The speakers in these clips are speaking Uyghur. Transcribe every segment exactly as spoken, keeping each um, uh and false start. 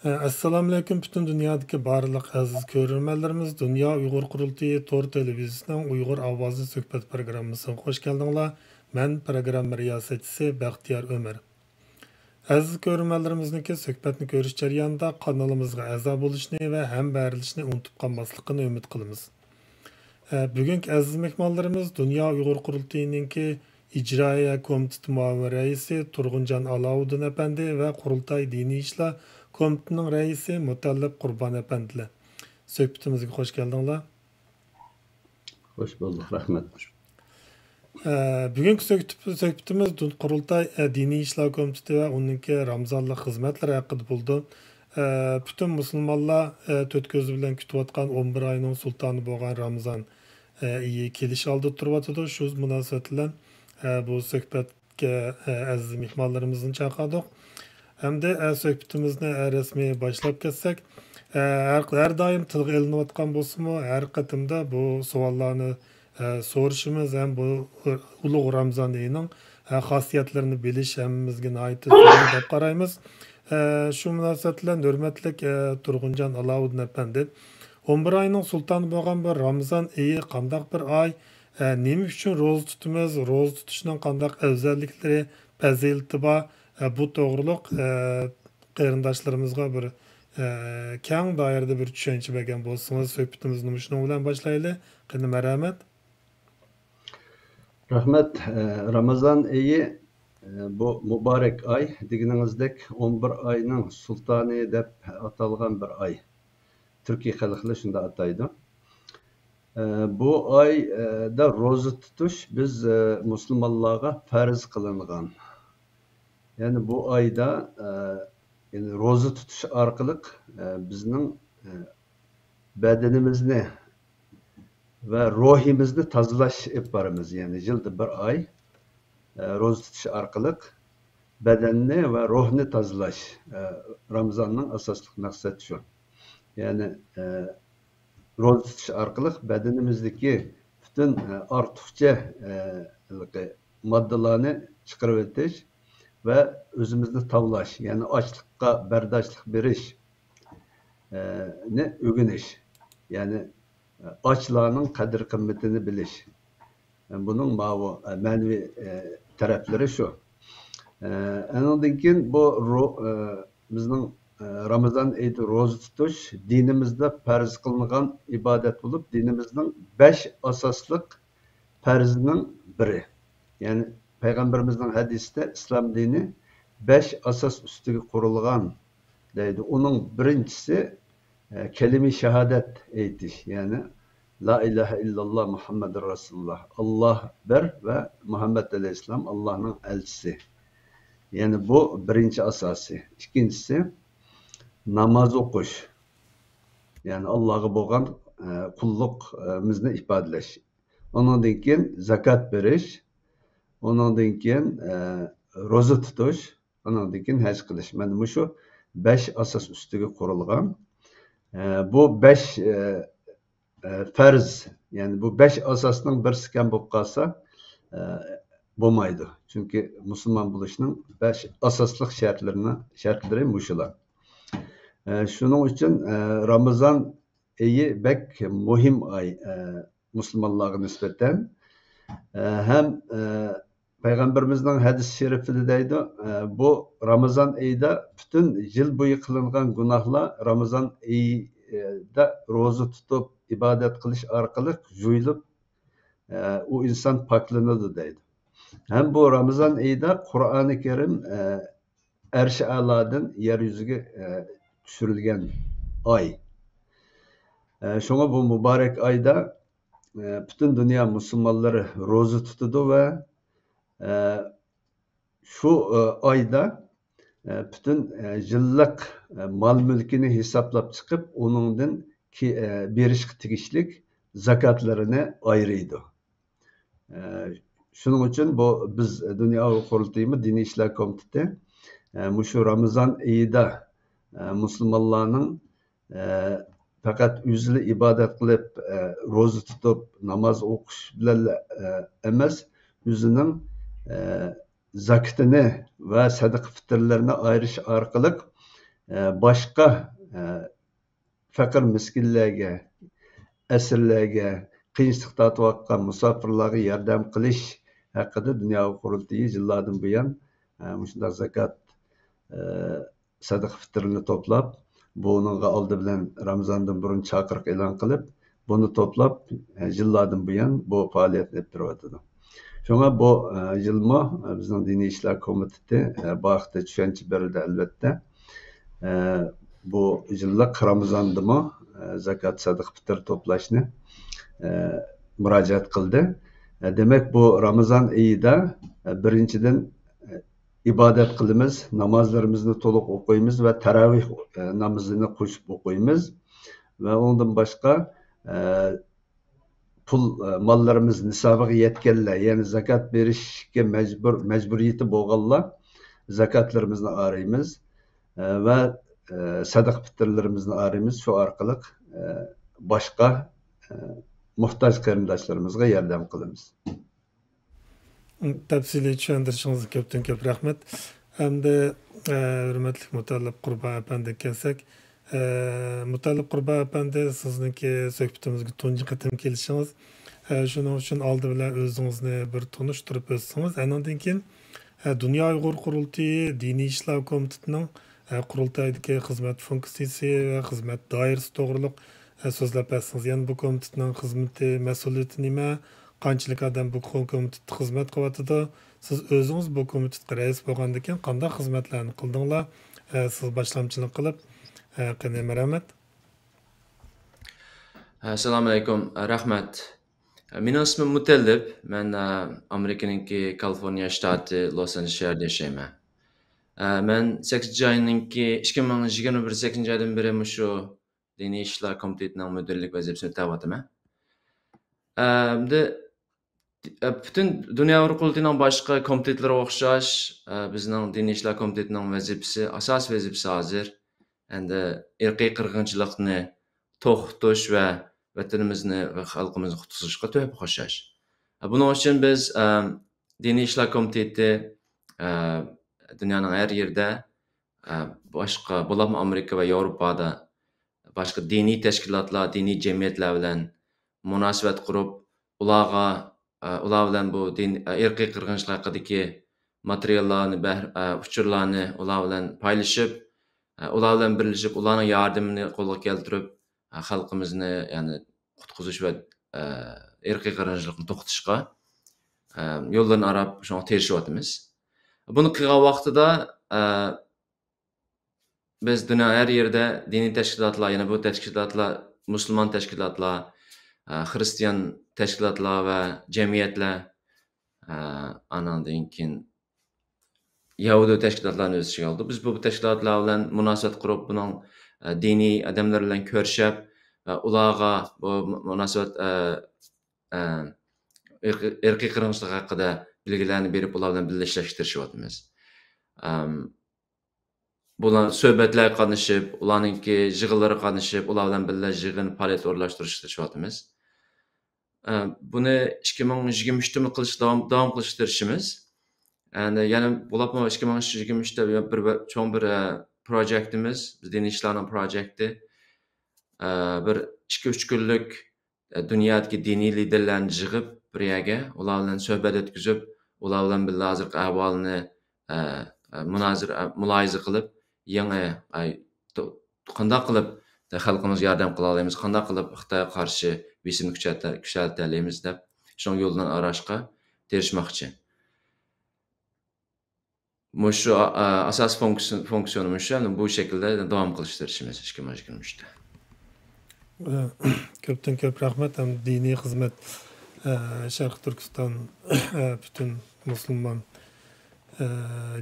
ئەسسالامۇئەلەيكۇم، پۈتۈن دۇنيادىكى بارلىق ئەزىز كۆرۈرمەنلىرىمىز، دۇنيا ئۇيغۇر قۇرۇلتىيى تور تېلېۋىزىيىسىنىڭ ئۇيغۇر ئاۋازى سۆھبەت پروگراممىسىغا خوش كەلدىڭلار. مەن پروگرامما رىياسەتچىسى بەختىيار ئۆمەر. ئەزىز كۆرۈرمەنلىرىمىزنىڭكى سۆھبەتنى كۆرۈش جەريانىدا قانىلىمىزغا ئەزا بولۇشنى ۋە ھەمبەھىرلىشىشنى ئۇنتۇپ قالماسلىقىنى ئۈمىد قىلىمىز. ئە، بۈگۈنكى ئەزىز مېھمانلىرىمىز دۇنيا ئۇيغۇر قۇرۇلتىيىنىڭكى ئىجرائىيە كومىتېتى مۇئاۋىن رەئىسى تۇرغۇنجان ئالاۋۇددىن ئەپەندى ۋە قۇرۇلتاي دىنىي ئىشلار كومىتېتىنىڭ رەئىسى مۇتەللىپ قۇربان ئەپەندىلەر. سۆھبىتىمىزگە خوش كەلدىڭلار. خوش بولدۇق، رەھمەت. ئە، بۈگۈنكى سۆھبىتىپ-، سۆھبىتىمىز دۇ-، قۇرۇلتاي، ئە، دىنىي ئىشلار كومىتېتى ۋە ئۇنىڭكى رامىزانلىق خىزمەتلىرى ھەققىدە بولىدۇ. ئە، پۈتۈن مۇسۇلمانلار، ئە، تۆت كۆزى بىلەن كۈتۈۋاتقان ئون بىر ئاينىڭ سۇلتانى بولغان رامىزان، ئە، ئېيى كېلىش ئالدىدا تۇرۇۋاتىدۇ. شۇ مۇناسىۋەت بىلەن، ئە، بۇ سۆھبەتكە، ئە، ئەزىز مېھمانلىرىمىزنى چاقىردۇق. ئەمدى، ئە، سۆھبىتىمىزنى، ئە، رەسمىي باشلاپ كەتسەك، ئە، ھەر، ھەر دائىم تىلغا ئېلىنىۋاتقان بولسىمۇ، ھەر قېتىمدا بۇ سوئاللارنى، ئە، سورىشىمىز ھەم بۇ ئۇلۇغ رامىزان ئېيىنىڭ، ئە، خاسىيەتلىرىنى بىلىش ھەممىمىزگە ناھايىتى زۆرۈر دەپ قارايمىز. ئە، شۇ مۇناسىۋەت بىلەن ھۆرمەتلىك، ئە، تۇرغۇنجان ئالاۋۇددىن ئەپەندى، ئون بىر ئاينىڭ سۇلتانى بولغان بۇ رامىزان ئېيى قانداق بىر ئاي؟ ئە، نېمە ئۈچۈن روزا تۇتىمىز؟ روزا تۇتۇشنىڭ قانداق ئەۋزەللىكلىرى، پەزىلىتى بار؟ ئە، بۇ توغرۇلۇق، ئە، قېرىنداشلىرىمىزغا بىر، ئە، كەڭ دائىرىدە بىر چۈشەنچە بەرگەن بولسىڭىز، سۆھبىتىمىزنى مۇشۇنىڭ بىلەن باشلايلى. قېنى، مەرھەمەت. رەھمەت. ئە، رامىزان ئېيى، ئە، بۇ مۇبارەك ئاي، دېگىنىڭىزدەك ئون بىر ئاينىڭ سۇلتانى دەپ ئاتالغان بىر ئاي. تۈركىي خەلقلەر شۇنداق ئاتايدۇ. ئە، بۇ ئايدا روزا تۇتۇش بىز، ئە، مۇسۇلمانلارغا پەرز قىلىنغان. يەنى بۇ ئايدا، ئە، يەنى روزا تۇتۇش ئارقىلىق، ئە، بىزنىڭ، ئە، بەدىنىمىزنى ۋە روھىمىزنى تازىلاش ئېلىپ بارىمىز. يەنى يىلدا بىر ئاي، ئە، روزا تۇتۇش ئارقىلىق بەدەننى ۋە روھنى تازىلاش، ئە، رامىزاننىڭ ئاساسلىق مەقسىتى شۇ. يەنى، ئە، روزا تۇتۇش ئارقىلىق بەدىنىمىزدىكى پۈتۈن، ئە، ئارتۇقچە، ئە، ھېلىقى ماددىلارنى چىقىرىۋېتىش ۋە ئۆزىمىزنى تاۋلاش، يەنى ئاچلىققا بەرداشلىق بېرىش، ئە، نى ئۆگىنىش، يەنى ئاچلارنىڭ قەدىر-قىممىتىنى بىلىش. بۇنىڭ ماۋۇ، ئە، مەنىۋى، ئە، تەرەپلىرى شۇ. ئە، ئەنىڭدىن كېيىن بۇ رو-، ئە، بىزنىڭ، ئە، رامىزان ئېيىدا روزا تۇتۇش دىنىمىزدا پەرز قىلىنغان ئىبادەت بولۇپ، دىنىمىزنىڭ بەش ئاساسلىق پەرزىنىڭ بىرى. يەنى پەيغەمبىرىمىزنىڭ ھەدىسىدە ئىسلام دىنى بەش ئاساس ئۈستىگە قۇرۇلغان دەيدۇ. ئۇنىڭ بىرىنچىسى، ئە، كەلىمە شاھادەت ئېيتىش، يەنى لا ئىلاھە ئىللاللا مۇھەممەدۇر رەسۇلۇللا، ئاللا بىر ۋە مۇھەممەد ئەلەيھىسسالام ئاللانىڭ ئەلچىسى. يەنى بۇ بىرىنچى ئاساسى. ئىككىنچىسى، ناماز ئوقۇش. يەنى ئاللاغا بولغان، ئە، قۇللۇقىمىزنى ئىپادىلەش. ئۇنىڭدىن كېيىن زاكات بېرىش. ئۇنىڭدىن كېيىن، ئە، روزا تۇتۇش. ئۇنىڭدىن كېيىن ھەج قىلىش. مانا مۇشۇ بەش ئاساس ئۈستىگە قۇرۇلغان. ئە، بۇ بەش، ئە، ئە، پەرز، يەنى بۇ بەش ئاساسنىڭ بىرسى كەم بولۇپ قالسا، ئە، بولمايدۇ. چۈنكى مۇسۇلمان بولۇشنىڭ بەش ئاساسلىق شەرتلىرىنى، شەرتلىرى مۇشۇلار. ئە، شۇنىڭ ئۈچۈن، ئە، رامىزان ئېيى بەك مۇھىم ئاي، ئە، مۇسۇلمانلارغا نىسبەتەن. ئە، ھەم، ئە، پەيغەمبىرىمىزنىڭ ھەدىس شېرىپىدە دەيدۇ، ئە، بۇ رامىزان ئېيىدا پۈتۈن يىل بويى قىلىنغان گۇناھلار رامىزان ئېيىدا روزا تۇتۇپ، ئىبادەت قىلىش ئارقىلىق يۇيۇلۇپ، ئە، ئۇ ئىنسان پاكلىنىدۇ دەيدۇ. ھەم بۇ رامىزان ئېيىدا قۇرئانى كەرىم، ئە، ئەرشى ئەلادىن يەر يۈزىگە، ئە، چۈشۈرۈلگەن ئاي. ئە، شۇڭا بۇ مۇبارەك ئايدا، ئە، پۈتۈن دۇنيا مۇسۇلمانلىرى روزا تۇتىدۇ ۋە، ئە، شۇ، ئە، ئايدا، ئە، پۈتۈن، ئە، يىللىق، ئە، مال-مۈلكىنى ھېسابلاپ چىقىپ، ئۇنىڭدىن كى-، ئە، بېرىشقا تېگىشلىك زاكاتلىرىنى ئايرىيدۇ. ئە، شۇنىڭ ئۈچۈن بۇ بىز دۇنيا ئۇيغۇر قۇرۇلتىيىمۇ دىنىي ئىشلار كومىتېتى، ئە، مۇشۇ رامىزان ئېيىدا، ئە، مۇسۇلمانلارنىڭ، ئە، پەقەت ئۆزىلا ئىبادەت قىلىپ، ئە، روزا تۇتۇپ، ناماز ئوقۇش بىلەنلا، ئە، ئەمەس، ئۆزىنىڭ، ئە، زاكىتىنى ۋە سەدىقە پىتىرلىرىنى ئايرىش ئارقىلىق، ئە، باشقا، ئە، پەقىر مىسكىنلەرگە، ئەسىرلەرگە، قىيىنچىلىق تارتىۋاتقان مۇساپىرلارغا ياردەم قىلىش ھەققىدە دۇنيا قۇرۇلتىيى يىللاردىن بۇيان، ئە، مۇشۇنداق زاكات، ئە، سەدىقە پىتىرنى توپلاپ، بۇنىڭغا ئالدى بىلەن رامىزاندىن بۇرۇن چاقىرىق ئېلان قىلىپ، بۇنى توپلاپ، ئە، يىللاردىن بۇيان بۇ پائالىيەتنى ئېلىپ بېرىۋاتىدۇ. شۇڭا بۇ، ئە، يىلمۇ، ئە، بىزنىڭ دىنىي ئىشلار كومىتېتى، ئە، بۇ ھەقتە چۈشەنچە بېرىلدى، ئەلۋەتتە. ئە، بۇ يىللىق رامىزاندىمۇ، ئە، زاكات، سەدىقە پىتىر توپلاشنى، ئە، مۇراجىئەت قىلدى. ئە، دېمەك، بۇ رامىزان ئېيىدا، ئە، بىرىنچىدىن، ئە، ئىبادەت قىلىمىز، نامازلىرىمىزنى تولۇق ئوقۇيمىز ۋە تەراۋىھ، ئە، نامىزىنى قوشۇپ ئوقۇيمىز. ۋە ئۇنىڭدىن باشقا، ئە، پۇل، ئە، ماللىرىمىز نىسابىغا يەتكەنلەر، يەنى زاكات بېرىشكە مەجبۇر، مەجبۇرىيىتى بولغانلار زاكاتلىرىمىزنى ئايرىيمىز، ئە، ۋە، ئە، سەدىقە پىتىرلىرىمىزنى ئايرىيمىز. شۇ ئارقىلىق، ئە، باشقا، ئە، موھتاج قېرىنداشلىرىمىزغا ياردەم قىلىمىز. تەپسىلىي چۈشەندۈرۈشىڭىزگە كۆپتىن كۆپ رەھمەت. ئەمدى، ئە، ھۆرمەتلىك مۇتەللىپ قۇربان ئەپەندىگە كەلسەك، ئە، مۇتەللىپ قۇربان ئەپەندى، سىزنىڭكى سۆھبىتىمىزگە تۇنجى قېتىم كېلىشىڭىز. ئە، شۇنىڭ ئۈچۈن ئالدى بىلەن ئۆزىڭىزنى بىر تونۇشتۇرۇپ ئۆتسىڭىز، ئاندىن كېيىن، ئە، دۇنيا ئۇيغۇر قۇرۇلتىيى دىنىي ئىشلار كومىتېتىنىڭ، ئە، قۇرۇلتايدىكى خىزمەت فۇنكسىيىسى ۋە خىزمەت دائىرىسى توغرۇلۇق، ئە، سۆزلەپ بەرسىڭىز. يەنى بۇ كومىتېتنىڭ خىزمىتى، مەسئۇلىيىتى نېمە؟ قانچىلىك ئادەم بۇ كومىتېتتا خىزمەت قىلىۋاتىدۇ؟ سىز ئۆزىڭىز بۇ كومىتېتقا رەئىس بولغاندىن كېيىن قانداق خىزمەتلەرنى قىلدىڭلار؟ ئە، سىز باشلامچىلىق قىلىپ، ئە، قېنى، مەرھەمەت. ئەسسالامۇئەلەيكۇم. رەھمەت. مېنىڭ ئىسمىم مۇتەللىپ. مەن، ئە، ئامېرىكىنىڭكى كالىفورنىيە شتاتى لوس ئانژېلېس شەھىرىدە ياشايمەن. ئە، مەن سەككىزىنچى ئاينىڭكى، ئىككى مىڭ يىگىرمە بىر سەككىزىنچى ئايدىن بېرى مۇشۇ دىنىي ئىشلار كومىتېتىنىڭ مۇدىرلىك ۋەزىپىسىنى ئۆتەۋاتىمەن. ئە، ئەمدى، ئە، پۈتۈن دۇنيا ئۇيغۇر قۇرۇلتىيىنىڭ باشقا كومىتېتلىرىغا ئوخشاش، ئە، بىزنىڭ دىنىي ئىشلار كومىتېتىنىڭ ۋەزىپىسى، ئاساسىي ۋەزىپىسى ھازىر ئەمدى ئىرقىي قىرغىنچىلىقنى توختىتىش ۋە ۋەتىنىمىزنى ۋە خەلقىمىزنى قۇتقۇزۇشقا تۆھپە قوشۇش. ئە، بۇنىڭ ئۈچۈن بىز، ئە، دىنىي ئىشلار كومىتېتى، ئە، دۇنيانىڭ ھەر يېرىدە، ئە، باشقا، بولۇپمۇ ئامېرىكا ۋە ياۋروپادا باشقا دىنىي تەشكىلاتلار، دىنىي جەمئىيەتلەر بىلەن مۇناسىۋەت قۇرۇپ، ئۇلارغا، ئە، ئۇلار بىلەن بۇ دىن، ئە، ئىرقىي قىرغىنچىلىق ھەققىدىكى ماتېرىياللارنى، بەھر-، ئە، ئۇچۇرلارنى ئۇلار بىلەن پايلىشىپ، ئە، ئۇلار بىلەن بىرلىشىپ، ئۇلارنىڭ ياردىمىنى قولغا كەلتۈرۈپ، ئە، خەلقىمىزنى، يەنى قۇتقۇزۇش ۋە، ئە، ئىرقىي قىرغىنچىلىقنى توختىتىشقا، ئە، يوللىرىنى ئاراپ، شۇڭا تىرىشىۋاتىمىز. بۇنى قىلغان ۋاقتىدا، ئە، بىز دۇنيا ھەر يېرىدە دىنىي تەشكىلاتلار، يەنە بۇ تەشكىلاتلار، مۇسۇلمان تەشكىلاتلار، ئە، خىرىستىيان تەشكىلاتلار ۋە جەمئىيەتلەر، ئە، ئانىڭدىن كېيىن يەھۇدىي تەشكىلاتلارنى ئۆز ئىچىگە ئالىدۇ. بىز بۇ تەشكىلاتلار بىلەن مۇناسىۋەت قۇرۇپ، بۇنىڭ، ئە، دىنىي ئادەملەر بىلەن كۆرۈشۈپ، ۋە ئۇلارغا بۇ مۇناسىۋەت، ئە، ئە، ئىرقىي، ئىرقىي قىرغىنچىلىق ھەققىدە بىلگىلەرنى بېرىپ، ئۇلار بىلەن بىللە ئىشلەشكە تىرىشىۋاتىمىز. ئەم، بۇلار سۆھبەتلەرگە قاتنىشىپ، ئۇلارنىڭكى يىغىنلىرىغا قاتنىشىپ، ئۇلار بىلەن بىللە يىغىن، پائالىيەت ئورۇنلاشتۇرۇشقا تىرىشىۋاتىمىز. ئە، بۇنى ئىككى مىڭ يىگىرمە ئۈچتىمۇ قىلىشقا داۋام، داۋام قىلىشقا تىرىشىمىز. ئەنە يەنە بولۇپمۇ ئىككى مىڭ يىگىرمە ئۈچتە بىر، بىر، بىر چوڭ بىر، ئە، پروجېكتىمىز، بىز دىنىي ئىشلارنىڭ پروجېكتى. ئە، بىر ئىككى، ئۈچ كۈنلۈك، ئە، دۇنيادىكى دىنىي لىدېرلەرنى يىغىپ بىر يەرگە، ئۇلار بىلەن سۆھبەت ئۆتكۈزۈپ، ئۇلار بىلەن بىللە ھازىرقى ئەھۋالنى، ئە، ئە، مۇنازىرە، ئە، مۇلاھىزە قىلىپ، يېڭى، ئە، تو-، قانداق قىلىپ خەلقىمىزگە ياردەم قىلالايمىز، قانداق قىلىپ خىتايغا قارشى بېسىمنى كۈچەيتە-، كۈچەيتەلەيمىز دەپ، شۇنىڭ يولىنى ئاراشقا تىرىشماقچى. مۇشۇ، ئا-، ئاساسىي فۇنكسىيونى مۇشۇ، بۇ شەكىلدە داۋام قىلىشقا تىرىشىمىز ئىككى مىڭ يىگىرمە ئۈچتە. كۆپتىن كۆپ رەھمەت. ھەم دىنىي خىزمەت، ئە، شەرقىي تۈركىستان، ئە، پۈتۈن مۇسۇلمان، ئە،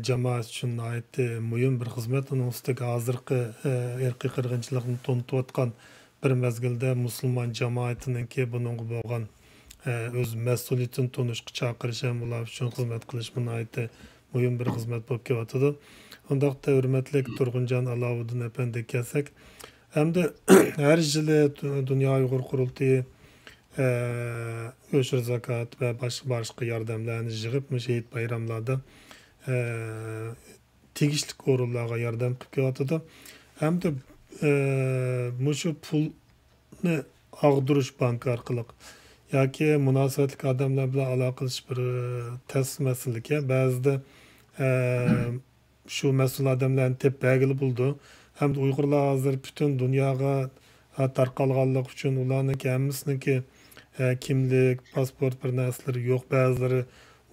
جامائەت ئۈچۈن ناھايىتى مۇھىم بىر خىزمەت. ئۇنىڭ ئۈستىگە ھازىرقى، ئە، ئىرقىي قىرغىنچىلىقنى تونۇتۇۋاتقان بىر مەزگىلدە مۇسۇلمان جامائىتىنىڭكى بۇنىڭغا بولغان، ئە، ئۆز مەسئۇلىيىتىنى تونۇشقا چاقىرىش ھەم ئۇلار ئۈچۈن خىزمەت قىلىشمۇ ناھايىتى مۇھىم بىر خىزمەت بولۇپ كېلىۋاتىدۇ. ئۇنداقتا ھۆرمەتلىك تۇرغۇنجان ئالاۋۇددىن ئەپەندىگە كەلسەك، ئەمدى ھەر يىلى دۇنيا ئۇيغۇر قۇرۇلتىيى، ئە، ئۆشۈر زاكات ۋە باشقا، باشقا ياردەملەرنى يىغىپ، مۇشۇ ھېيت بايراملاردا، ئە، تېگىشلىك ئورۇنلارغا ياردەم قىلىپ كېلىۋاتىدۇ. ھەمدە، ئە، مۇشۇ پۇلنى ئاغدۇرۇش بانكا ئارقىلىق ياكى مۇناسىۋەتلىك ئادەملەر بىلەن ئالاقىلىشىش بىر، ئە، تەس مەسىلىكەن. بەزىدە، ئە، شۇ مەسئۇل ئادەملەرنى تېپىپ بەرگىلى بولىدۇ. ھەمدە ئۇيغۇرلار ھازىر پۈتۈن دۇنياغا، ئە، تارقالغانلىقى ئۈچۈن ئۇلارنىڭكى ھەممىسىنىڭكى، ئە، كىملىك، پاسپورت بىر نەرسىلىرى يوق. بەزىلىرى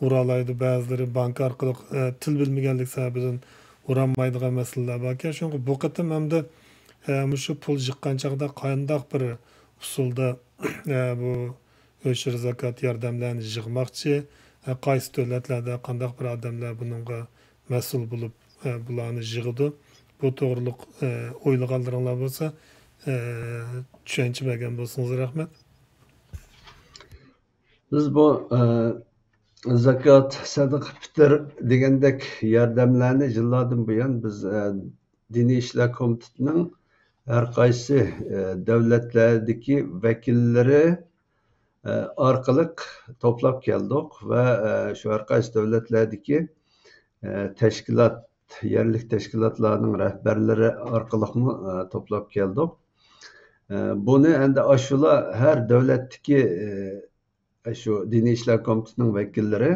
ئۇرالايدۇ، بەزىلىرى بانكا ئارقىلىق، ئە، تىل بىلمىگەنلىك سەۋەبىدىن ئۇرالمايدىغان مەسىلىلەر باركەن. شۇڭا بۇ قېتىم ئەمدى، ئە، مۇشۇ پۇل يىغقان چاغدا قانداق بىر ئۇسۇلدا، ئە، بۇ ئۆشۈر زاكات ياردەملەرنى يىغماقچى، ئە، قايسى دۆلەتلەردە قانداق بىر ئادەملەر بۇنىڭغا مەسئۇل بولۇپ، ئە، بۇلارنى يىغىدۇ؟ بۇ توغرۇلۇق، ئە، ئويلىغانلىرىڭلار بولسا، ئە، چۈشەنچە بەرگەن بولسىڭىز رەھمەت. بىز بۇ، ئە، زاكات، سەدىقە پىتىر دېگەندەك ياردەملەرنى يىللاردىن بۇيان بىز، ئە، دىنىي ئىشلار كومىتېتىنىڭ ھەر قايسى، ئە، دۆلەتلەردىكى ۋەكىللىرى، ئە، ئارقىلىق توپلاپ كەلدۇق ۋە، ئە، شۇ ھەر قايسى دۆلەتلەردىكى، ئە، تەشكىلات، يەرلىك تەشكىلاتلارنىڭ رەھبەرلىرى ئارقىلىقمۇ، ئە، توپلاپ كەلدۇق. ئە، بۇنى ئەندى ئاشۇلا ھەر دۆلەتتىكى، ئە، شۇ دىنىي ئىشلار كومىتېتىنىڭ ۋەكىللىرى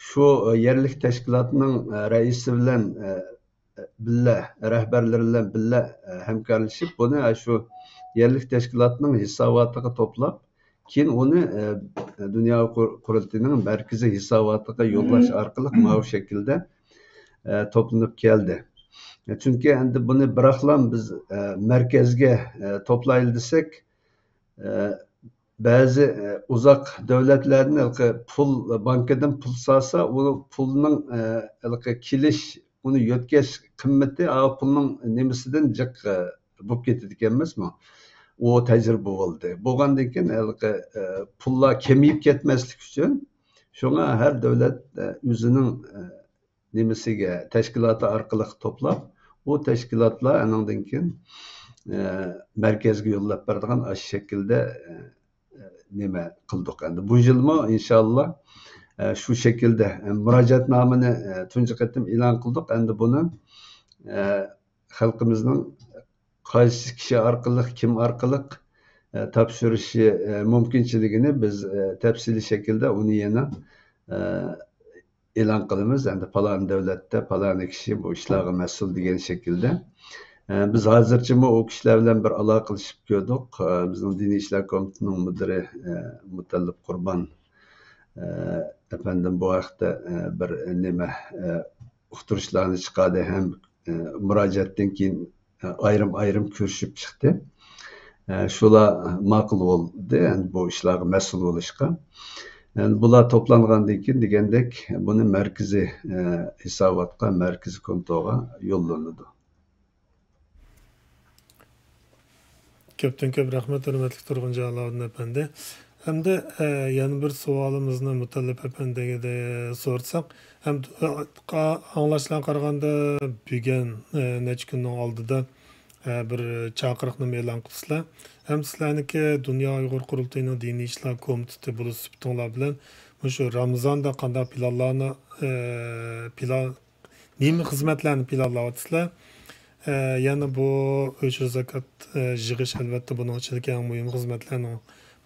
شۇ، ئە، يەرلىك تەشكىلاتنىڭ، ئە، رەئىسى بىلەن، ئە، بىللە، رەھبەرلىرى بىلەن بىللە، ئە، ھەمكارلىشىپ، بۇنى، ئە، شۇ يەرلىك تەشكىلاتنىڭ ھېساباتىغا توپلاپ، كېيىن ئۇنى، ئە، دۇنيا قۇر-، قۇرۇلتىيىنىڭ مەركىزىي ھېساباتىغا يوللاش ئارقىلىق ماۋۇ شەكىلدە، ئە، توپلىنىپ كەلدى. چۈنكى ئەندى بۇنى بىراقلا بىز، ئە، مەركەزگە، ئە، توپلايلى دېسەك، ئە، بەزى، ئە، ئۇزاق دۆلەتلەردىن ھېلىقى پۇل، بانكىدىن پۇل سالسا، ئۇ پۇلنىڭ، ئە، ھېلىقى كېلىش، ئۇنى يۆتكەش قىممىتى، ئا، پۇلنىڭ نېمىسىدىن جىق، ئە، بولۇپ كېتىدىكەن ئەمەسمۇ؟ ئۇ تەجرىبە بولدى. بولغاندىن كېيىن ھېلىقى، ئە، پۇللار كېمىيىپ كەتمەسلىك ئۈچۈن، شۇڭا ھەر دۆلەت، ئە، ئۆزىنىڭ، ئە، نېمىسىگە، تەشكىلاتى ئارقىلىق توپلاپ، ئۇ تەشكىلاتلار ئانىڭدىن كېيىن، ئە، مەركەزگە يوللاپ بېرىدىغان ئاشۇ شەكىلدە، ئە، نېمە قىلدۇق. ئەمدى بۇ يىلمۇ ئىنشاللا، ئە، شۇ شەكىلدە، ئە، مۇراجىئەتنامىنى، ئە، تۇنجى قېتىم ئېلان قىلدۇق. ئەمدى بۇنى، ئە، خەلقىمىزنىڭ قايسى كىشى ئارقىلىق، كىم ئارقىلىق، ئە، تاپشۇرۇشى، ئە، مۇمكىنچىلىكىنى بىز، ئە، تەپسىلىي شەكىلدە ئۇنى يەنە، ئە، ئېلان قىلىمىز. ئەمدى پالان دۆلەتتە پالانى كىشى بۇ ئىشلارغا مەسئۇل دېگەن شەكىلدە. ئە، بىز ھازىرچىمۇ ئۇ كىشىلەر بىلەن بىر ئالاقىلىشىپ كۆردۇق. ئە، بىزنىڭ دىنىي ئىشلار كومىتېتىنىڭ مۇدىرى، ئە، مۇتەللىپ قۇربان، ئە، ئەپەندىم بۇ ھەقتە، ئە، بىر نېمە، ئە، ئۇقتۇرۇشلارنى چىقاردى ھەم، ئە، مۇراجىئەتتىن كېيىن ئايرىم-ئايرىم كۆرۈشۈپ چىقتى. ئە، شۇلار ماقۇل بولدى، ئەمدى بۇ ئىشلارغا مەسئۇل بولۇشقا. ئەمدى بۇلار توپلانغاندىن كېيىن دېگەندەك، بۇنى مەركىزىي، ئە، ھېساباتقا، مەركىزىي كونتوغا يوللىنىدۇ. كۆپتىن كۆپ رەھمەت، ھۆرمەتلىك تۇرغۇنجان ئالاۋۇدۇن ئەپەندى. ئەمدى، ئە، يەنە بىر سوئالىمىزنى مۇتەللىپ ئەپەندىگە سورىساق، ئەمدى، ئە، ئاڭلاشلارغا قارىغاندا، بۈگۈن، ئە، نەچچە كۈننىڭ ئالدىدا، ئە، بىر چاقىرىقنى ئېلان قىپسىلەر. ھەم سىلەرنىڭكى دۇنيا ئۇيغۇر قۇرۇلتىيىنىڭ دىنىي ئىشلار كومىتېتى بولۇش سۈپىتىڭلار بىلەن مۇشۇ رامىزاندا قانداق پىلانلارنى، ئە، پىلان، نېمە خىزمەتلەرنى پىلانلاۋاتىسىلەر؟ ئە، يەنە بۇ ئۆشۈر زاكات، ئە، يىغىش، ئەلۋەتتە، بۇنىڭ ئىچىدىكى ئەڭ مۇھىم خىزمەتلەرنىڭ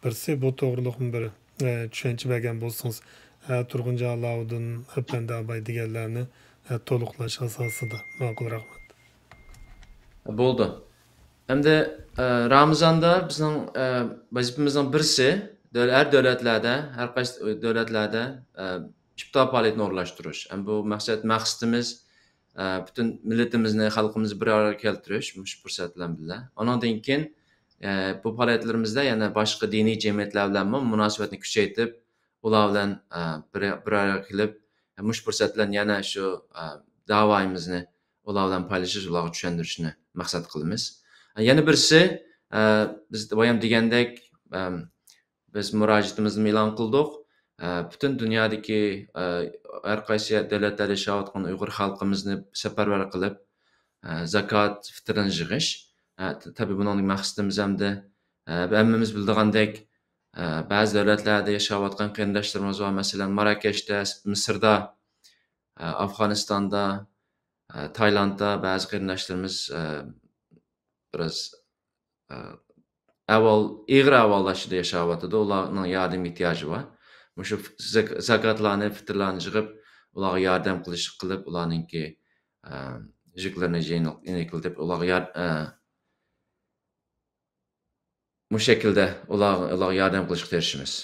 بىرسى. بۇ توغرۇلۇقمۇ بىر، ئە، چۈشەنچە بەرگەن بولسىڭىز، ئە، تۇرغۇنجان ئالاۋۇدۇن ئەپەندى ئاباي دېگەنلەرنى، ئە، تولۇقلاش ئاساسىدا. ماقۇل، رەھمەت. بولدى. ئەمدى، ئە، رامىزاندا بىزنىڭ، ئە، ۋەزىپىمىزنىڭ بىرسى، دۆل-، ھەر دۆلەتلەردە، ھەر قايسى دۆلەتلەردە، ئە، ئىپتار پائالىيىتىنى ئورۇنلاشتۇرۇش. ھەم بۇ مەقسەت، مەقسىتىمىز، ئە، پۈتۈن مىللىتىمىزنى، خەلقىمىزنى بىر ئارىغا كەلتۈرۈش، مۇشۇ پۇرسەت بىلەن بىللە. ئۇنىڭدىن كېيىن، ئە، بۇ پائالىيەتلىرىمىزدە يەنە باشقا دىنىي جەمئىيەتلەر بىلەنمۇ مۇناسىۋەتنى كۈچەيتىپ، ئۇلار بىلەن، ئە، بىر، بىر ئارىغا كېلىپ، مۇشۇ پۇرسەت بىلەن يەنە شۇ، ئە، داۋايىمىزنى ئۇلار بىلەن پايلىشىش، ئۇلارغا چۈشەندۈرۈشنى مەقسەت قىلىمىز. يەنە بىرسى، ئە، بىز بايام دېگەندەك، ئەم، بىز مۇراجىئىتىمىزنى ئېلان قىلدۇق. ئە، پۈتۈن دۇنيادىكى، ئە، ھەر قايسى دۆلەتلەردە ياشاۋاتقان ئۇيغۇر خەلقىمىزنى سەپەرۋەر قىلىپ، ئە، زاكات، فىتىرنى يىغىش. ئە، ت-، تەبىئىي بۇنىڭدىكى مەقسىتىمىز ئەمدى، ئە، ھەممىمىز بىلىدىغاندەك، ئە، بەزى دۆلەتلەردە ياشاۋاتقان قېرىنداشلىرىمىز بار. مەسىلەن، ماراكەشتە، مىسىردا، ئە، ئافغانىستاندا، ئە، تايلاندتا بەزى قېرىنداشلىرىمىز، ئە، بىراز، ئە، ئەھۋال، ئېغىر ئەھۋالدا ياشاۋاتىدۇ. ئۇلارنىڭ ياردەم ئېھتىياجى بار. مۇشۇ زاك-، زاكاتلارنى، پىتىرلارنى يىغىپ، ئۇلارغا ياردەم قىلىش قىلىپ، ئۇلارنىڭكى، ئە، يۈكلىرىنى يېنىك-، يېنىكلىتىپ، ئۇلارغا يار-، ئە، مۇشۇ شەكىلدە ئۇلار-، ئۇلارغا ياردەم قىلىشقا تىرىشىمىز.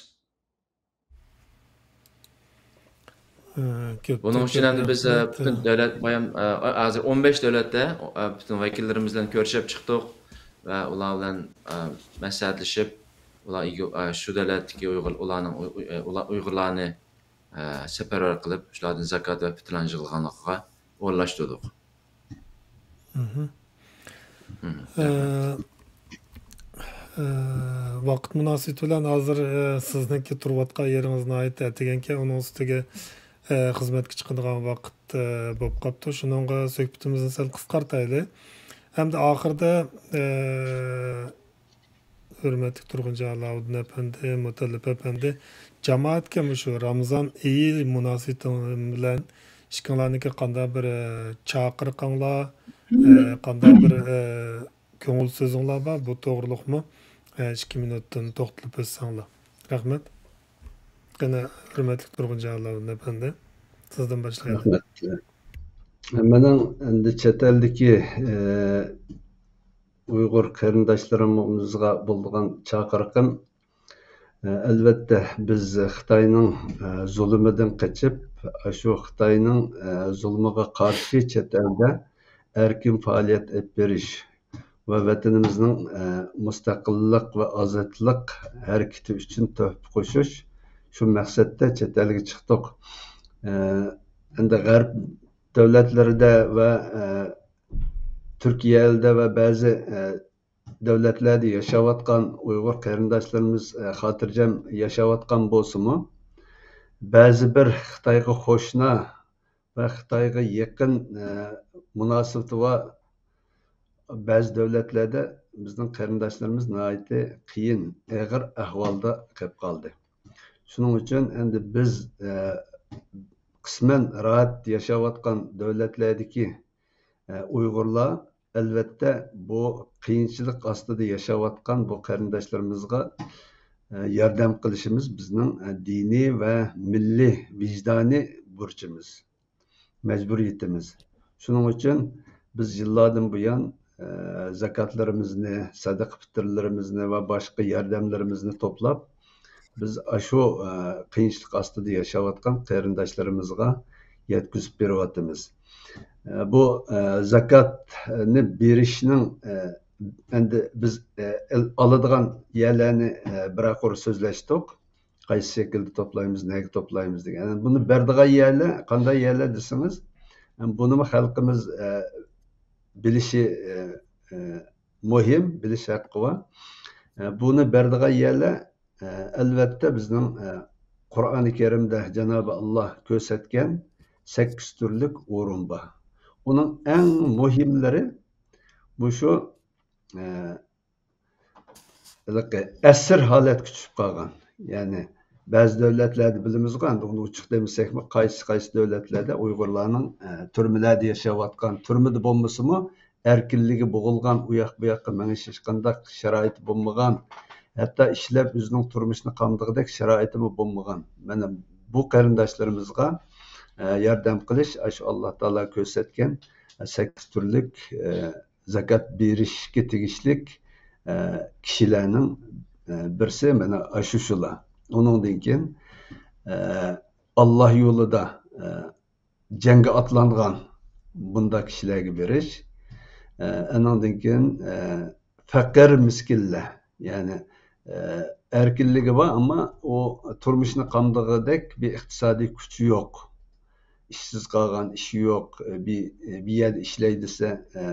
ئە، كۆپتىن بۇنىڭ ئۈچۈن كۆپ ئەمدى بىز، ئە، رەھمەت. پۈتۈن دۆلەت بايام-، ئە، ھازىر ئون بەش دۆلەتتە، ئە، پۈتۈن ۋەكىللىرىمىز بىلەن كۆرۈشۈپ چىقتۇق ۋە ئۇلار بىلەن، ئە، مەسلىھەتلىشىپ، ئۇلار ئىگە-، ئە، شۇ دۆلەتتىكى ئۇيغۇر، ئۇلارنىڭ ئۇ-، ئۇ-، ئە، ئۇلار، ئۇيغۇرلارنى، ئە، سەپەرۋەر قىلىپ، شۇلاردىن زاكات ۋە پىتىرلارنى يىغىلغانلىقىغا ئورۇنلاشتۇردۇق. مھم. مھم. ئە، ئە، ۋاقىت مۇناسىۋىتى بىلەن ھازىر، ئە، سىزنىڭكى تۇرۇۋاتقان يېرىڭىز ناھايىتى ئەتىگەنكەن، ئۇنىڭ ئۈستىگە، ئە، خىزمەتكە چىقىدىغان ۋاقىت، ئە، بولۇپ قاپتۇ. شۇنىڭغا سۆھبىتىمىزنى سەل قىسقارتايلى. ئەمدى ئاخىرىدا، ئە، ھۆرمەتلىك تۇرغۇنجان ئالاۋۇددىن ئەپەندى، مۇتەللىپ ئەپەندى، جامائەتكە مۇشۇ رامىزان ئېيى مۇناسىۋىتى بىلەن ئىككىڭلارنىڭكى قانداق بىر، ئە، چاقىرىقىڭلار، ئە، قانداق بىر، ئە، كۆڭۈل سۆزۈڭلار بار؟ بۇ توغرىلىقمۇ، ئە، ئىككى مىنۇتتىن توختىلىپ ئۆتسەڭلار. رەھمەت. قېنى، ھۆرمەتلىك تۇرغۇنجان ئالاۋۇددىن ئەپەندى، سىزدىن باشلايلى. رەھمەت. مېنىڭ ئەمدى چەت ئەلدىكى، ئە، ئۇيغۇر قېرىنداشلىرىمىزغا بولىدىغان چاقىرىقىم، ئەلۋەتتە، بىز خىتاينىڭ، زۇلۇمىدىن قېچىپ، ئاشۇ خىتاينىڭ، زۇلۇمىغا قارشى چەت ئەلدە ئەركىن پائالىيەت ئېلىپ بېرىش ۋە ۋەتىنىمىزنىڭ، مۇستەقىللىق ۋە ئازادلىق ھەرىكىتى ئۈچۈن تۆھپە قوشۇش، شۇ مەقسەتتە چەت ئەلگە چىقتۇق. ئەمدى غەرب دۆلەتلىرىدە ۋە، ئە، تۈركىيەدە ۋە بەزى، ئە، دۆلەتلەردە ياشاۋاتقان ئۇيغۇر قېرىنداشلىرىمىز، ئە، خاتىرجەم ياشاۋاتقان بولسىمۇ، بەزى بىر خىتايغا قوشنا ۋە خىتايغا يېقىن، ئە، مۇناسىۋىتى بار بەزى دۆلەتلەردە بىزنىڭ قېرىنداشلىرىمىز ناھايىتى قىيىن، ئېغىر ئەھۋالدا قېلىپ قالدى. شۇنىڭ ئۈچۈن ئەمدى بىز، ئە، قىسمەن راھەت ياشاۋاتقان دۆلەتلەردىكى، ئە، ئۇيغۇرلار، ئەلۋەتتە، بۇ قىيىنچىلىق ئاستىدا ياشاۋاتقان بۇ قېرىنداشلىرىمىزغا، ئە، ياردەم قىلىشىمىز بىزنىڭ، ئە، دىنىي ۋە مىللىي ۋىجدانىي بۇرچىمىز. مەجبۇرىيىتىمىز. شۇنىڭ ئۈچۈن بىز يىللاردىن بۇيان، ئە، زاكاتلىرىمىزنى، سەدىقە پىتىرلىرىمىزنى ۋە باشقا ياردەملىرىمىزنى توپلاپ، بىز ئاشۇ، ئە، قىيىنچىلىق ئاستىدا ياشاۋاتقان قېرىنداشلىرىمىزغا يەتكۈزۈپ بېرىۋاتىمىز. ئە، بۇ، ئە، زاكاتنى بېرىشنىڭ، ئە، ئەمدى بىز، ئە، ئېل-، ئالىدىغان يەرلەرنى، ئە، بىرەر قۇر سۆزلەشتۇق. قايسى شەكىلدە توپلايمىز، نەگە توپلايمىز دېگەن. بۇنى بېرىدىغان يەرلەر، قانداق يەرلەر دېسىڭىز، بۇنىمۇ خەلقىمىز، ئە، بىلىشى، ئە، ئە، مۇھىم، بىلىش ھەققى بار. ئە، بۇنى بېرىدىغان يەرلەر، ئە، ئەلۋەتتە بىزنىڭ، ئە، قۇرئانى كەرىمدە جانابى ئاللا كۆرسەتكەن سەككىز تۈرلۈك ئورۇن بار. ئۇنىڭ ئەڭ مۇھىملىرى مۇشۇ، ئە، ھېلىقى ئەسىر ھالەتكە چۈشۈپ قالغان. يەنى بەزى دۆلەتلەردە بىلىمىزغۇ، ئەمدى ئۇنى ئوچۇق دېمىسەكمۇ، قايسى، قايسى دۆلەتلەردە ئۇيغۇرلارنىڭ، ئە، تۈرمىلەردە ياشاۋاتقان، تۈرمىدە بولمىسىمۇ، ئەركىنلىكى بوغۇلغان، ئۇ ياق بۇ ياققا مېڭىش ھېچقانداق شارائىتى بولمىغان، ھەتتا ئىشلەپ ئۆزىنىڭ تۇرمۇشىنى قامدىغۇدەك شارائىتىمۇ بولمىغان. مانا بۇ قېرىنداشلىرىمىزغا، ئە، ياردەم قىلىش، ئاشۇ ئاللا تائالا كۆرسەتكەن، ئە، سەككىز تۈرلۈك، ئە، زاكات بېرىشكە تېگىشلىك، ئە، كىشىلەرنىڭ، ئە، بىرسى مانا ئاشۇ شۇلار. ئۇنىڭدىن كېيىن، ئە، ئاللا يولىدا، ئە، جەڭگە ئاتلانغان بۇنداق كىشىلەرگە بېرىش. ئە، ئانىڭدىن كېيىن، ئە، پەقىر مىسكىنلەر، يەنى، ئە، ئەركىنلىكى بار، ئەمما ئۇ تۇرمۇشىنى قامدىغۇدەك بىر ئىقتىسادىي كۈچى يوق. ئىشسىز قالغان، ئىشى يوق، بىر، بىر يەردە ئىشلەي دېسە، ئە،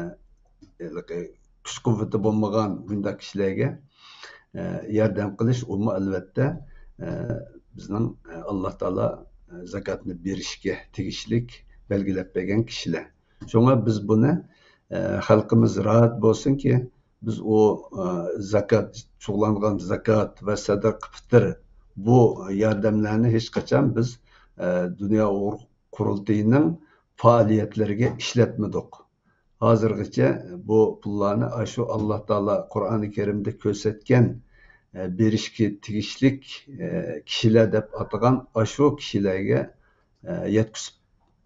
ھېلىقى كۈچ-قۇۋۋىتى بولمىغان بۇنداق كىشىلەرگە، ئە، ياردەم قىلىش، ئۇمۇ ئەلۋەتتە، ئە، بىزنىڭ، ئە، ئاللا تائالا، ئە، زاكاتنى بېرىشكە تېگىشلىك بەلگىلەپ بەرگەن كىشىلەر. شۇڭا بىز بۇنى، ئە، خەلقىمىز راھەت بولسۇنكى، بىز ئۇ، ئە، زاكات، چۇغلانغان زاكات ۋە سەدەقە پىتىر بۇ ياردەملەرنى ھېچقاچان بىز، ئە، دۇنيا ئۇيغۇر قۇرۇلتىيىنىڭ پائالىيەتلىرىگە ئىشلەتمىدۇق. ھازىرغىچە بۇ پۇللارنى ئاشۇ ئاللا تائالا قۇرئانى كەرىمدە كۆرسەتكەن، ئە، بېرىشكە تېگىشلىك، ئە، كىشىلەر دەپ ئاتىغان ئاشۇ كىشىلەرگە، ئە، يەتكۈزۈپ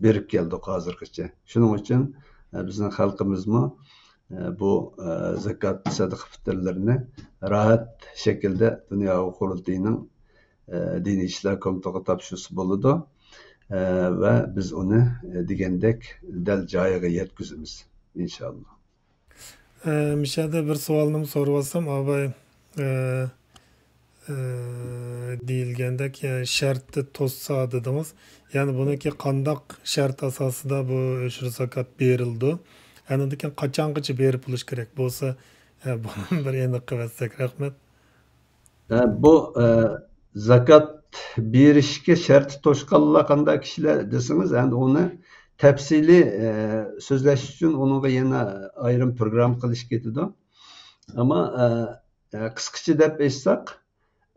بېرىپ كەلدۇق ھازىرغىچە. شۇنىڭ ئۈچۈن، ئە، بىزنىڭ خەلقىمىزمۇ، ئە، بۇ، ئە، زاكات، سەدىقە پىتىرلىرىنى راھەت شەكىلدە دۇنيا ئۇيغۇر قۇرۇلتىيىنىڭ، ئە، دىنىي ئىشلار كومىتېتىغا تاپشۇرسا بولىدۇ. ئە، ۋە بىز ئۇنى، ئە، دېگەندەك دەل جايىغا يەتكۈزىمىز، ئىنشائاللا. ئە، مۇشۇ يەردە بىر سوئالنىمۇ سورىۋالسام، ئاباي، ئە، ئە، دېيىلگەندەك، يەنى شەرتنى توسسا دېدىڭىز. يەنى بۇنىڭكى قانداق شەرت ئاساسىدا بۇ ئۆشۈر زاكات بېرىلىدۇ؟ ئەنىدىن كېيىن قاچانغىچە بېرىپ بولۇش كېرەك بولسا، ئە، بۇنى بىر ئېنىق قىلىۋەتسەك. رەھمەت. ئە، بۇ، ئە، زاكات بېرىشكە شەرتى توشقانلار قانداق كىشىلەر دېسىڭىز، ئەمدى ئۇنى تەپسىلىي، ئە، سۆزلەش ئۈچۈن ئۇنىڭغا يەنە ئايرىم پروگرامما قىلىش كېتىدۇ. ئەمما، ئە، ئە، قىسقىچە دەپ ئېيتساق،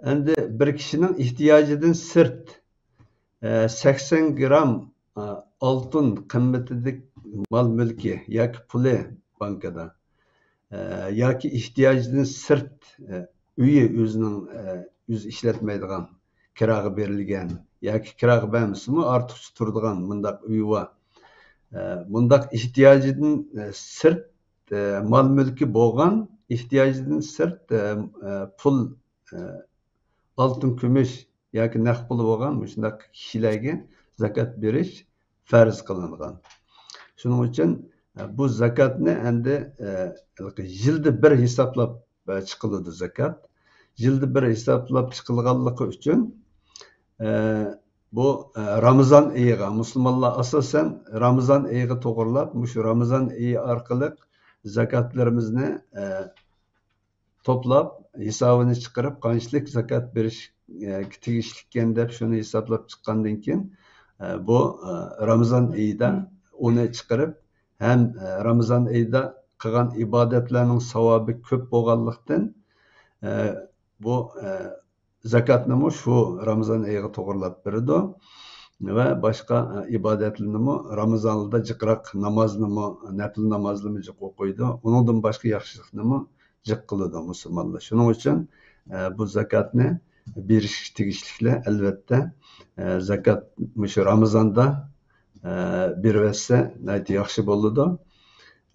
ئەمدى بىر كىشىنىڭ ئېھتىياجىدىن سىرت، ئە، سەكسەن گرام، ئە، ئالتۇن قىممىتىدىكى مال مۈلكى ياكى پۇلى بانكىدا، ئە، ياكى ئېھتىياجىدىن سىرت، ئە، ئۆيى ئۆزىنىڭ، ئە، ئۆزى ئىشلەتمەيدىغان، كىراغا بېرىلگەن ياكى كىراغا بەرمىسىمۇ ئارتۇقچە تۇرىدىغان مۇنداق ئۆيى بار. ئە، مۇنداق ئېھتىياجىدىن، ئە، سىرت، ئە، مال مۈلكى بولغان، ئېھتىياجىدىن سىرت، ئە، ئە، پۇل، ئە، ئالتۇن، كۈمۈش ياكى نەق پۇلى بولغان مۇشۇنداق كىشىلەرگە زاكات بېرىش پەرز قىلىنغان. شۇنىڭ ئۈچۈن، ئە، بۇ زاكاتنى ئەمدى، ئە، يىلدا بىر ھېسابلاپ، ئە، چىقىلىدۇ زاكات. يىلدا بىر ھېسابلاپ چىقىلغانلىقى ئۈچۈن، ئە، بۇ، ئە، رامىزان ئېيىغا، مۇسۇلمانلار ئاساسەن رامىزان ئېيىغا توغرىلاپ، مۇشۇ رامىزان ئېيى ئارقىلىق زاكاتلىرىمىزنى، ئە، توپلاپ، ھېسابىنى چىقىرىپ، قانچىلىك زاكات بېرىشكە تېگىشلىككەن دەپ شۇنى ھېسابلاپ چىققاندىن كېيىن، ئە، بۇ، ئە، رامىزان ئېيىدا ئۇنى چىقىرىپ، ھەم، ئە، رامىزان ئېيىدا قىلغان ئىبادەتلەرنىڭ ساۋابى كۆپ بولغانلىقتىن، ئە، بۇ، ئە، زاكاتنىمۇ شۇ رامىزان ئېيىغا توغرىلاپ بېرىدۇ ۋە باشقا، ئە، ئىبادەتلىرىنىمۇ رامىزاندا جىقراق نامازنىمۇ، نەپىل نامازنىمۇ جىق ئوقۇيدۇ. ئۇنىڭدىن باشقا ياخشىلىقنىمۇ جىق قىلىدۇ مۇسۇلمانلار. شۇنىڭ ئۈچۈن، ئە، بۇ زاكاتنى بېرىشكە تېگىشلىكلەر، ئەلۋەتتە، ئە، زاكات مۇشۇ رامىزاندا، ئە، بېرىۋەتسە ناھايىتى ياخشى بولىدۇ.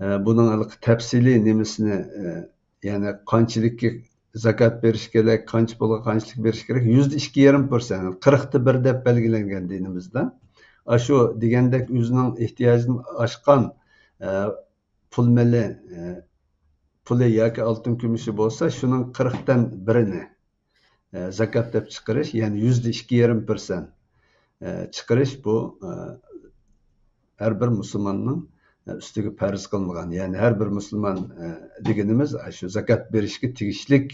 ئە، بۇنىڭ ھېلىقى تەپسىلىي نېمىسىنى، ئە، يەنى قانچىلىككە زاكات بېرىش كېرەك، قانچە پۇلغا قانچىلىك بېرىش كېرەك؟ يۈزدە ئىككى يېرىم پىرسەنت، قىرىقتا بىر دەپ بەلگىلەنگەن دىنىمىزدا. ئاشۇ دېگەندەك ئۆزىنىڭ ئېھتىياجىدىن ئاشقان، ئە، پۇل مېلى، ئە، پۇلى ياكى ئالتۇن كۈمۈشى بولسا، شۇنىڭ قىرىقتىن بىرىنى، ئە، زاكات دەپ چىقىرىش، يەنى يۈزدە ئىككى يېرىم پىرسەنت، ئە، چىقىرىش بۇ، ئە، ھەر بىر مۇسۇلماننىڭ، ئە، ئۈستىگە پەرز قىلىنغان. يەنى ھەر بىر مۇسۇلمان، ئە، دېگىنىمىز، ئە، شۇ زاكات بېرىشكە تېگىشلىك،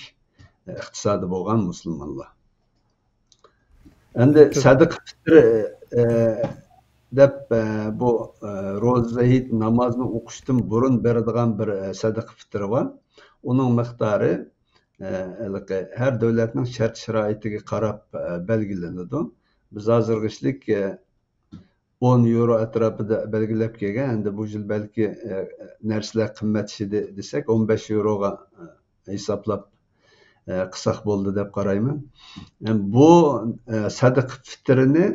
ئە، ئىقتىسادى بولغان مۇسۇلمانلار. ئەمدى سەدىقە پىترى، ئە، دەپ، ئە، بۇ، ئە، روزا، ھېيت نامازنى ئوقۇشتىن بۇرۇن بېرىدىغان بىر، ئە، سەدىقە پىترى بار. ئۇنىڭ مىقدارى، ئە، ھېلىقى ھەر دۆلەتنىڭ شەرت-شارائىتىگە قاراپ، ئە، بەلگىلىنىدۇ. بىز ھازىرغىچىلىك، ئە، ئون يورو ئەتراپىدا بەلگىلەپ كەلگەن. ئەمدى بۇ يىل بەلكى، ئە، نەرسىلەر قىممەتلىشىدۇ دېسەك، ئون بەش يوروغا، ئە، ھېسابلاپ، ئە، قىلساق بولدى دەپ قارايمەن. ئە، بۇ، ئە، سەدىقە پىترىنى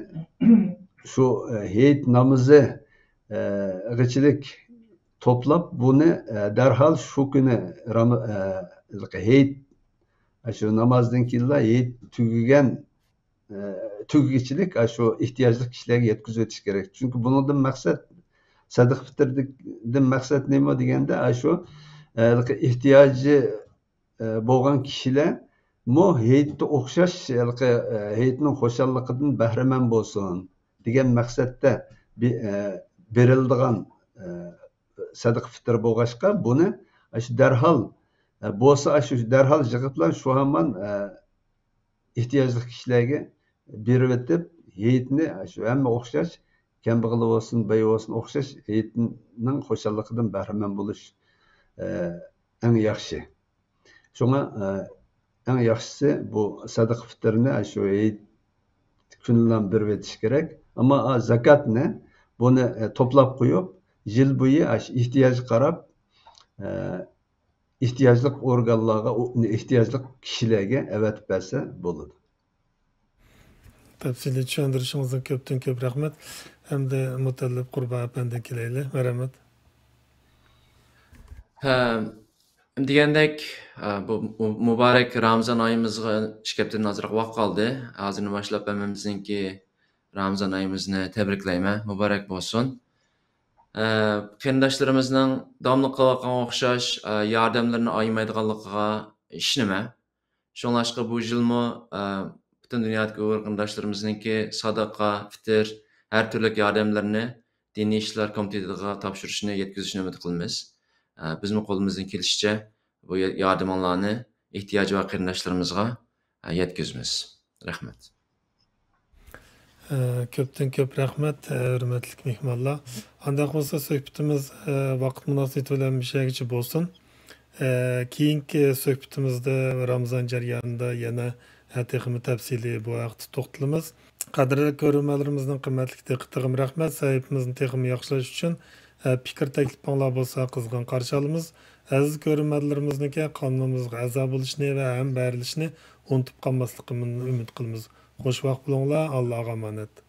شۇ، ئە، ھېيت نامىزى، ئە، غىچىلىك توپلاپ، بۇنى، ئە، دەرھال شۇ كۈنى رام-، ئە، ھېيت، شۇ نامازدىن كېيىنلا ھېيت تۈگىگەن ئە، تۈگىگىچىلىك، ئە، شۇ ئېھتىياجلىق كىشىلەرگە يەتكۈزۈۋېتىش كېرەك. چۈنكى بۇنىڭدىن مەقسەت، سەدىقە پىتىردىن مەقسەت نېمە دېگەندە، ئە، شۇ، ئە، ئېھتىياجى، ئە، بولغان كىشىلەرمۇ ھېيتتا ئوخشاش، ھېلىقى، ئە، ھېيتنىڭ خۇشاللىقىدىن بەھرىمەن بولسۇن دېگەن مەقسەتتە بى-، ئە، بېرىلىدىغان، ئە، سەدىقە پىتىر بولغاچقا، بۇنى، ئە، شۇ دەرھال، ئە، بولسا، ئە، شۇ دەرھال يىغىپلا شۇ ھامان، ئە، ئېھتىياجلىق كىشىلەرگە بېرىۋېتىپ، ھېيتنى شۇ ھەممە ئوخشاش، كەمبەغىلى بولسۇن، بايى بولسۇن، ئوخشاش ھېيتنىڭ خۇشاللىقىدىن بەھرىمەن بولۇش، ئە، ئەڭ ياخشى. شۇڭا، ئە، ئەڭ ياخشىسى بۇ سەدىقە پىتىرنى شۇ ھېيت كۈنىلا بېرىۋېتىش كېرەك. ئەمما، ئە، زاكاتنى بۇنى، ئە، توپلاپ قويۇپ، يىل بويى ئاشۇ ئېھتىياجغا قاراپ، ئە، ئېھتىياجلىق ئورگانلارغا، ئو-، ئېھتىياجلىق كىشىلەرگە ئەۋەتىپ بەرسە بولىدۇ. تەپسىلىي چۈشەندۈرۈشىڭىزدىن كۆپتىن كۆپ رەھمەت. ئەمدى مۇتەللىپ قۇربان ئەپەندىگە كېلەيلى. مەرھەمەت. ھە، دېگەندەك، ئە، بۇ مۇ-، مۇبارەك رامىزان ئايىمىزغا ئىككى ھەپتىدىن ئازراق ۋاقىت قالدى. ھازىردىن باشلاپ ھەممىمىزنىڭكى رامىزان ئايىمىزنى تەبرىكلەيمەن. مۇبارەك بولسۇن. ئە، قېرىنداشلىرىمىزنىڭ داۋاملىق قىلىۋاتقانغا ئوخشاش، ئە، ياردەملىرىنى ئايىمايدىغانلىقىغا ئىشىنىمەن. شۇڭلاشقا بۇ يىلمۇ، ئە، پۈتۈن دۇنيادىكى ئۇيغۇر قېرىنداشلىرىمىزنىڭكى ساداقا، فىتىر، ھەر تۈرلۈك ياردەملىرىنى دىنىي ئىشلار كومىتېتىغا تاپشۇرۇشىنى، يەتكۈزۈشىنى ئۈمىد قىلىمىز. ئە، بىزمۇ قولىمىزدىن كېلىشىچە بۇ يا-، ياردىمىڭلارنى ئېھتىياجى بار قېرىنداشلىرىمىزغا، ئە، يەتكۈزىمىز. رەھمەت. ئە، كۆپتىن كۆپ رەھمەت، ئە، ھۆرمەتلىك مېھمانلار. ئانداق بولسا سۆھبىتىمىز، ئە، ۋاقىت مۇناسىۋىتى بىلەن مۇشۇ يەرگىچە بولسۇن. ئە، كېيىنكى سۆھبىتىمىزدە رامىزان جەريانىدا يەنە، ئە، تېخىمۇ تەپسىلىي بۇ ھەقتە توختىلىمىز. قەدىرلىك كۆرۈرمەنلىرىمىزنىڭ قىممەتلىك دىققىتىغىمۇ رەھمەت. سەھىپىمىزنى تېخىمۇ ياخشىلاش ئۈچۈن، ئە، پىكىر تەكلىپىڭلار بولسا قىزغىن قارشى ئالىمىز. ئەزىز كۆرۈرمەنلىرىمىزنىڭكى قانىلىمىزغا ئەزا بولۇشنى ۋە ھەمبەھىرلىشىنى ئۇنتۇپ قالماسلىقىنى ئۈمىد قىلىمىز. خوش ۋاقىت بولۇڭلار، ئاللاغا ئامانەت.